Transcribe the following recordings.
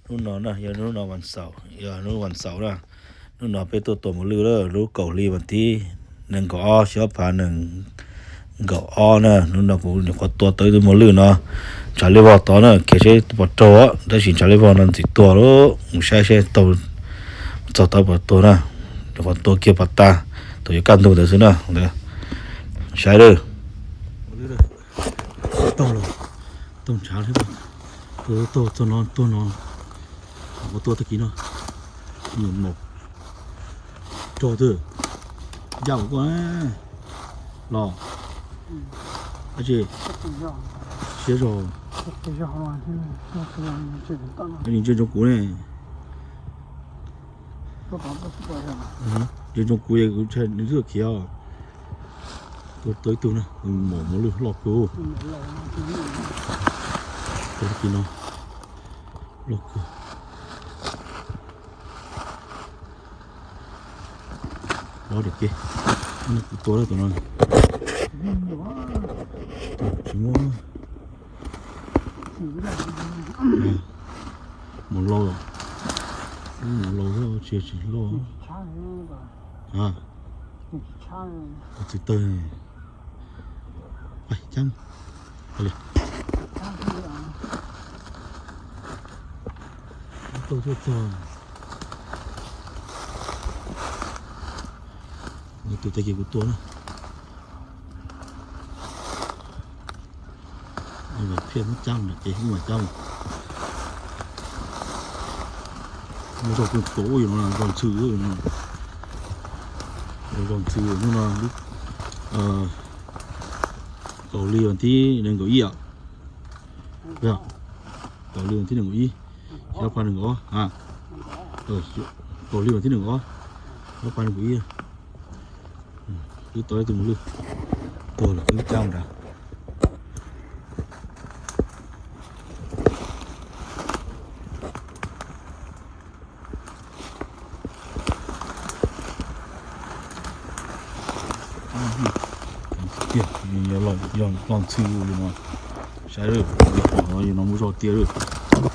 Hnub no na yog hnub no vas xaum, yog hnub vas xaum na. Hnub no peb tuaj tua mos lwj lub kaum hli vas thib nees nkaum ob xyoo ob phav nees nkaum ob na. Hnub no kuv nyuam qhuav tua tau ib tug mos lwj no, ntshav liab vog tod na, kiag seb puas raug, tab sis ntshav liab vog no ntxim tuag lawm, mus saib seb tau txog tod puas tuag na. Nyuam qhuav tua kiag pas tas, tus yuav kaj ntug ntawd xwb na. Saib lawm. Taug los, taug ntshav, taug txog no tuag no, kuv tua tag kis no, nyuam maum rog twg ncaj ua koj los, ab tsi siab zog. Ntsia ntsoov kuv ne, ntsia ntsoov kuv, kuv ntshai nws twb khiav. Tua tau ib tug na, maum mos lwj loj kawg. Tua tag kis no loj kawg. Los dim ke, kuv tua lawm tus no. Tsis muaj, maum laus, maum laus xwb tsis tsis loj. Txwv tawg, pais cab li. Tau tuaj txog, tus tag kis kuv tua na. Mas phiaj muab cab mus ces wb mam cab mus. Muaj zog kawg, tus ub yus no zog ntxhw, zog ntxhw hnub no, kaum hli vas thib nees nkaum ib os. Kaum hli vas thib nees nkaum ib, xyoo ob phav nees nkaum ob. Kaum hli vas thib nees nkaum ob, xyoo ob phav nees nkaum ib. Wb tua ib tug mos lwj tuag lawm, wb cab mus nrad. Tiag, yog los ntxhw li no, saib, yus no muaj zog tiag lawm,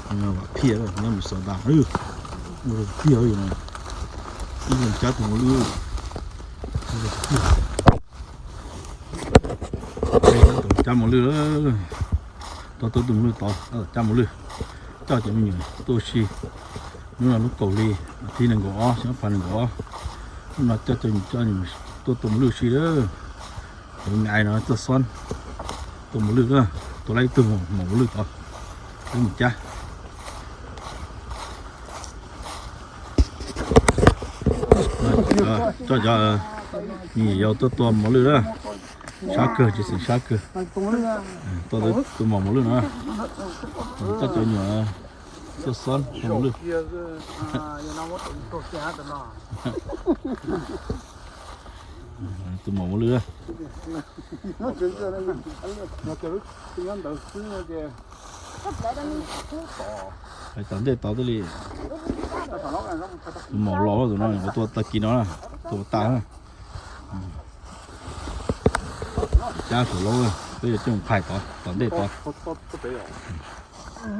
vam phiaj, nyob mus xov das, muaj zog tiag yus no, ib leeg cab tus mos lwj, muaj zog tiag. Cab mos lwj, tau tau tus mos lwj tod, cab mos lwj, coj cov me nyuam tuaj ua si. Hnub no lub kaum hli, thib nees nkaum ob, xyoo ob phav nees nkaum ob. Hnub no coj cov me nyuam tuaj tua mos lwj ua si lawm. Kuv me ais no tuaj xob tua mos lwj na, tua lawm ib tug maum mos lwj tod, wb mus cab. Coj cov me nyuam yaus tuaj tua mos lwj na, sab kawg, tsis xeem sab kawg. Tuaj tua maum mos lwj no, coj cov me nyuam tuaj xob tua mos lwj. Tus maum mos lwj, hais tom ntej tod thiaj li. Tus maum laus tus no kuv tua tag kis no, tua tas na. Cab saum laub, peb yuav coj mus phais tod, tom ntej tod.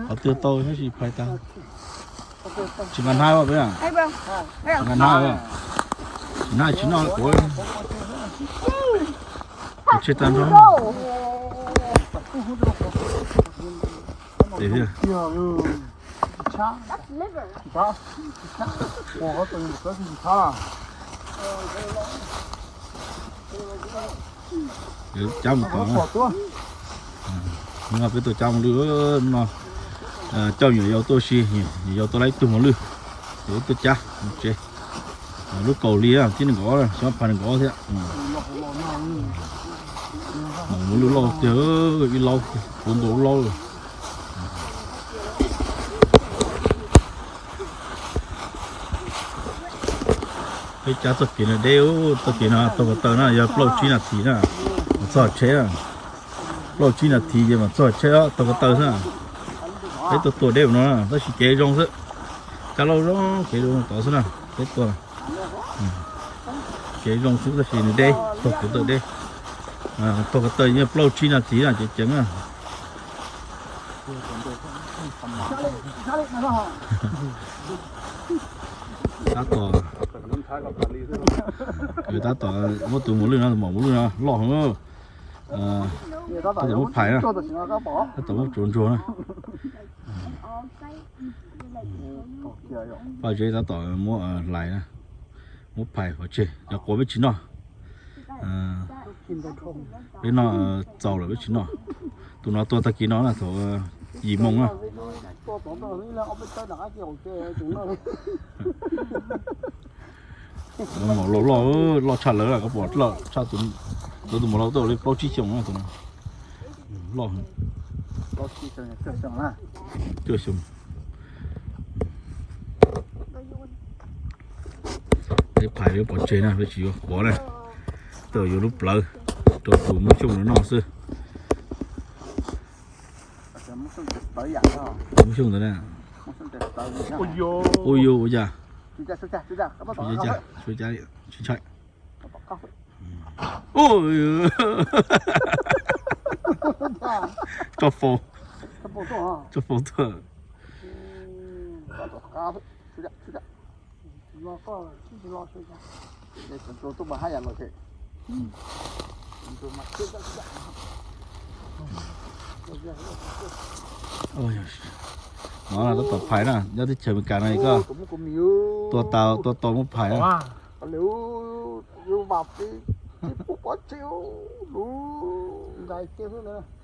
Qhov twg tau tab sis phais tas. Tsis nqa hnab peb, tsis nqa hnab, tsis hnab tsis noj kuv. Tseg tag nrho. Cab mus tod, no peb tuaj cab mos lwj no, coj me nyuam yaus tuaj ua si, me nyuam yaus tua lawm ib tug mos lwj, es wb tuaj cab mus tsev. Lub kaum hli thib nees nkaum ob, xyoo ob phav nees nkaum ob thiab. Maum mos lwj loj tiag, ib laub puv nkaus lub laub lawm. Peb cab txoj kev no deb, txoj kev no taug ko taw na yog plaub tsib nas this na, mas txog tsheb na. Plaub tsib nas this ces mas txog tsheb, taug ko taw xwb. Peb tuaj tua deb no tab sis kev zoo xwb. Cab laub zoo, kev zoo tod xwb na, peb tua. Kev zoo xwb tab sis nws deb, taug ko taw deb. Taug ko taw yeej plaub tsib nas this na, ceev ceev na. Tab tom, tab tom muab tus mos lwj no, tus mos lwj no loj heev. Tab tom muab phais na, tab tom muab tsuav ntsuag na. Paj Tseb tab tom muab hlais na, muab phais pov tseg, cov quav peb tsis noj. Peb noj txaus lawm peb tsis noj. Tus no tua tag kis no na, thaum yim moo na. Mos laus loj, loj tshaj lawv, koj pom loj tshaj tus, lawv tus mos laus tuaj li plaub tsib xyoos na tus no. Loj, cuaj xyoo. Peb phais peb pov tseg na, peb tsis yuav quav na, twb yuav lub plawv rau tus Hmoob Xyooj no noj xwb. Hmoob Xyooj ntawd na. Ua yuav ua cas, tsis ntshai. Tso faus, tso faus tuaj. No tab tom phais na, nyob teb chaws Amelikas no koj tua tau, tua tau muab phais na.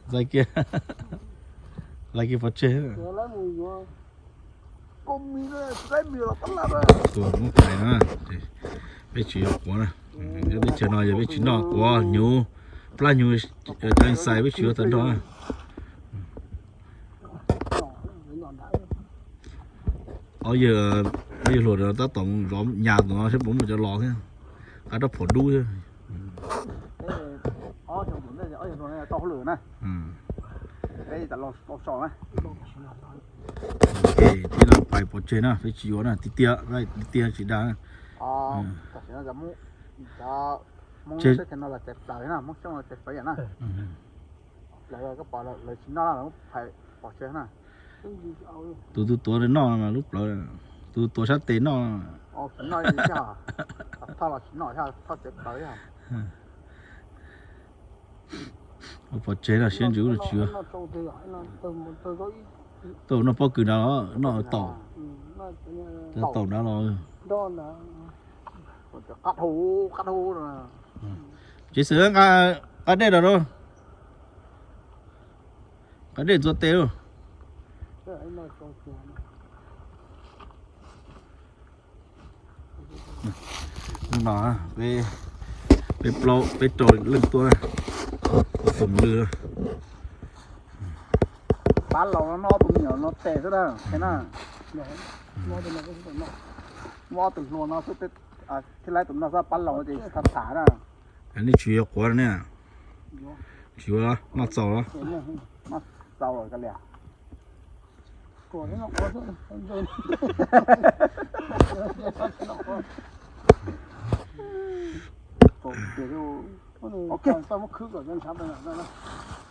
Ntxais kiag, ntxais kiag pov tseg. Tua muab phais na, peb tsis yuav quav na. Nyob teb chaws no yog peb tsis noj quav, hnyuv, plab hnyuv, cov ntxais peb tsis yuav tawm nrog na. Ob yawg, ob yawg hluas tab tom zov nyas tus no saib puas muaj cov los thiab, qab rab phom dub thiab. Thiab no phais pov tseg na, peb tsis yuav na, tiag tiag tsis dag na. Tus tus tuav noj mas lub plawv, tus tuav sab tes noj. Pov tseg no siab ntsws ua tsis yuav. Tau noj pob kws nrad los noj taum, taum nrad los. Tsev xwm nqa dej rau, nqa dej ntxuav tes lauj. Hnub no peb plaub peb rau leej tuaj, tus mos lwj. Pab laus no noj tus me nyuam no tes xwb na, na. Muab ob tug hluas no xwb, thiab laib tus no xwb, pab laus no ces tham tham na. Nej tsis yuav quav ne? Tsis yuav, noj txaus los? Noj txaus los kav liam.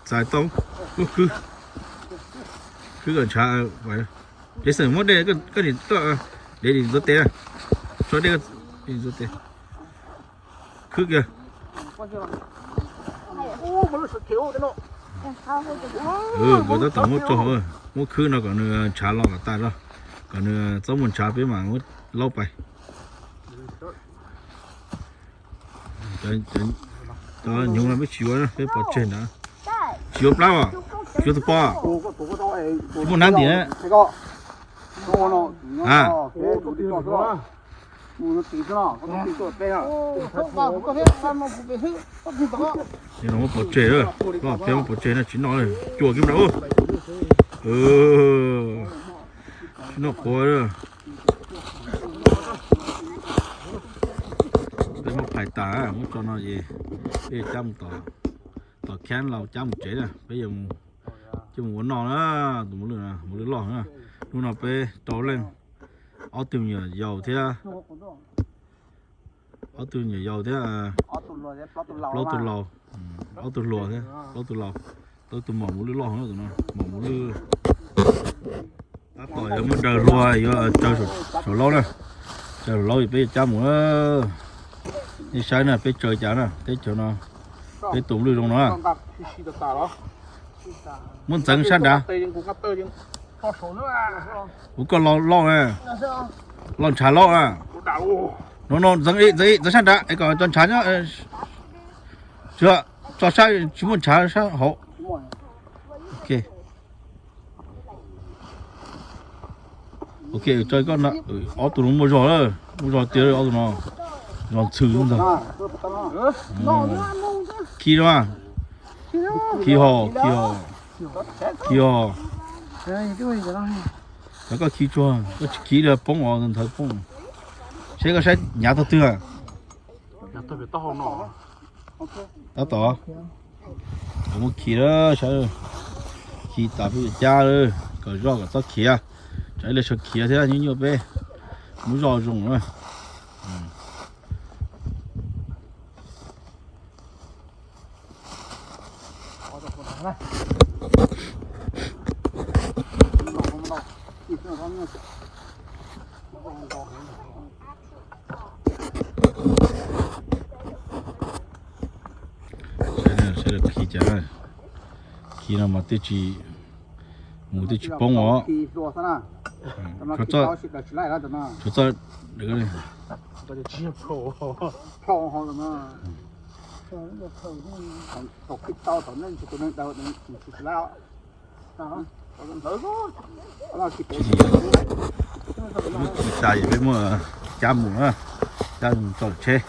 Txais tau, muab khwb, khwb kom ntshav. Jason, muab dej, koj nim tuaj, dej nim ntxuav tes, tso dej ntxuav tes. Khwb kiag. Nkawd tab tom muab tso hauv, muab khwb no kom nws ntshav los kom tas zog, kom nws txhob muaj ntshav peb mam muab laub pais. Cov hnyuv no peb tsis yuav, peb pov tseg ntawd. Tsis yuav plab os, tsis yuav tus poj. Muaj nab ntim na. Muab pov tseg, peb muab pov tseg na, tsis noj, cua kiag nrad. Tsis noj quav. Peb muab phais tas muab tso no es peb cab mus tom, tom khab los cab mus tsev na, peb yuav coj mus ua noj na. Tus mos lwj, mos lwj loj na. Hnub no peb rau leej, ob tug me nyuam yaus thiab, ob tug me nyuam yaus thiab plaub tug laus, ob tug hluas thiab plaub tug laus. Tau tus mos mos lwj loj na, tus no mos mos lwj. Tab tom yuav muab daws hlua yuav tsaws saum laub na. Tsaws saum laub peb yuav cab mus. Nej saib na, peb tsaws cas na, teb chaws no, peb tus lwj zoo no. Muab ntxeev sab nrad. Kuv koj loj na, loj ntshav loj na. No no, ntxeev ntxeev ntxeev sab nrad es kom tso ntshav nyob. Tso sab tsis muaj ntshav sab hauv. Ok, tso koj, ob tug no muaj zog, muaj zog tiag ob tug no. Zog ntxhw ntag. Khi no, khi ho, khi ho, khi ho. Cov koj khi tsuag, koj tsis khi li poob os, ntawd poob. Seb koj saib nyav tog twg. Tab tom muab khi lawm, saib, khi tas peb yuav cab lawm, kom zoj kom txhob khiav. Tsam ib leeg sawv khiav thiab nyuaj nyuaj peb, muab zoj zoo na. Saib lawv khi cas, khi no mas tej tsis, mus tej tsis poob os. Tshuav txoj, tshuav txoj, tsis tas es peb muab cab mus na, cab mus tso tsheb,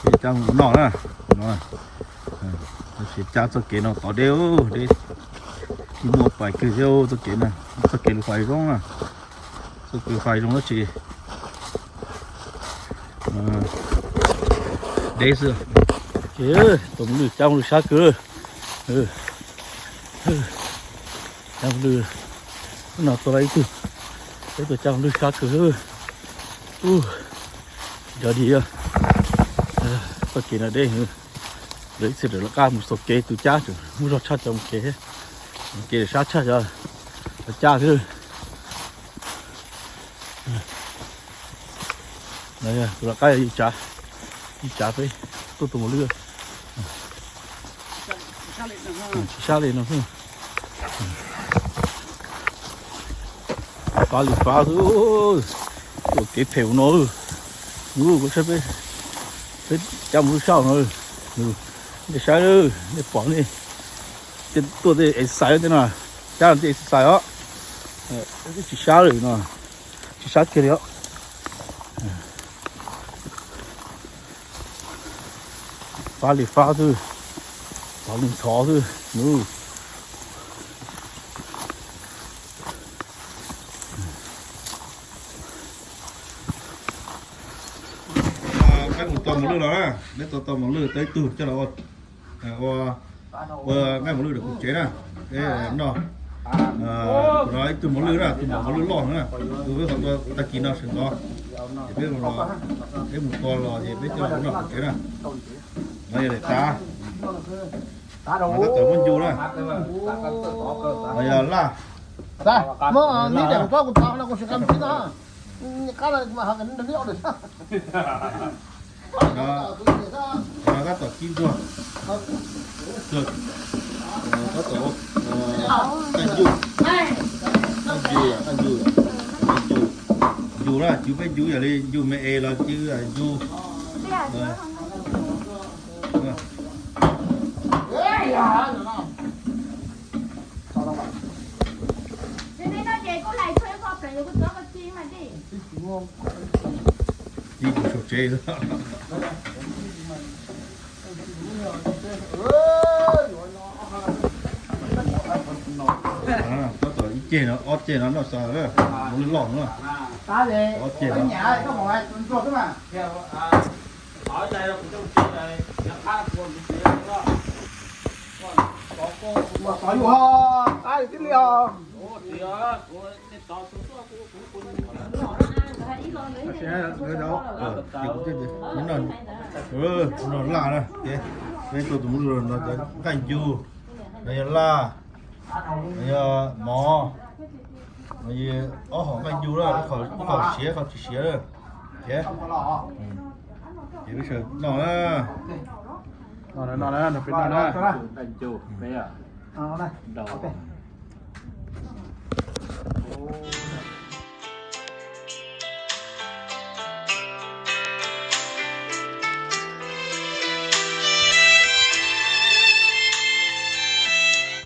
peb cab mus noj na. Tab sis cab txoj kev no tod deb deb, tsis muaj pais kawg thiab txoj kev no, txoj kev lus fais zoo na, txoj kev fais zoo dab tsi deb xwb. Ces tus mos lwj cab mos lwj sab kawg. Cab mos lwj, no tua lawm ib tug, peb tuaj cab mos lwj sab kawg. Ub, yog li, txoj kev no deb, lawv ib txhia lawv qab mus xaus kev, tus cab tseem muaj zog tshaj cov mus kev thiab, mus kev sab tshaj cov cab thiab. Tus lawv qab yog yus tsav, yus tsav peb tuaj tua mos lwj. Tsis sab li no xwb. Fab li fab xwb, ua kev phem ua no. Nub kuv saib peb, peb cab mus lub sab no, nej saib, nej pom ne, tuaj tej exercise tej no, cab tej exercise os, tsis sab li no, tsis sab kiag li os. Fab li fab xwb, ntxhov li ntxhov xwb. Peb mus tua mos lwj los na, peb tua tau mos lwj tau ib tug coj los ua, ua nqaij mos lwj rau kuv tsev na. Peb noj, kuv no ib tug mos lwj na, tus mos mos lwj loj na, tus peb qhov tua tag kis no sawv ntxov, ces peb, peb mus tua los ces peb coj los noj kuv tsev na. No yog daim tav, tab tom muab ncu na. No yog laj, laj na. No tab tom kib ntsuag, tab tom, tab tom ncu, ncu, ncu, ncu na, cov peb ncu yog li ncu me es los cov ncu. Ci kuv saum tsev. Tab tom ib ceg no ob ceg no noj xav mos lwj loj no, ob ceg no. No laj na, peb tuaj tus mos lwj no, nqaij ncu, no yog laj, no yog mov, Ob hom nqaij ncu lawm, qhov siav qhov tsis siav lawm. Ces, ces peb sawv noj na. Noj na, noj na, nrog peb noj na. Nqaij ncu peb, nrog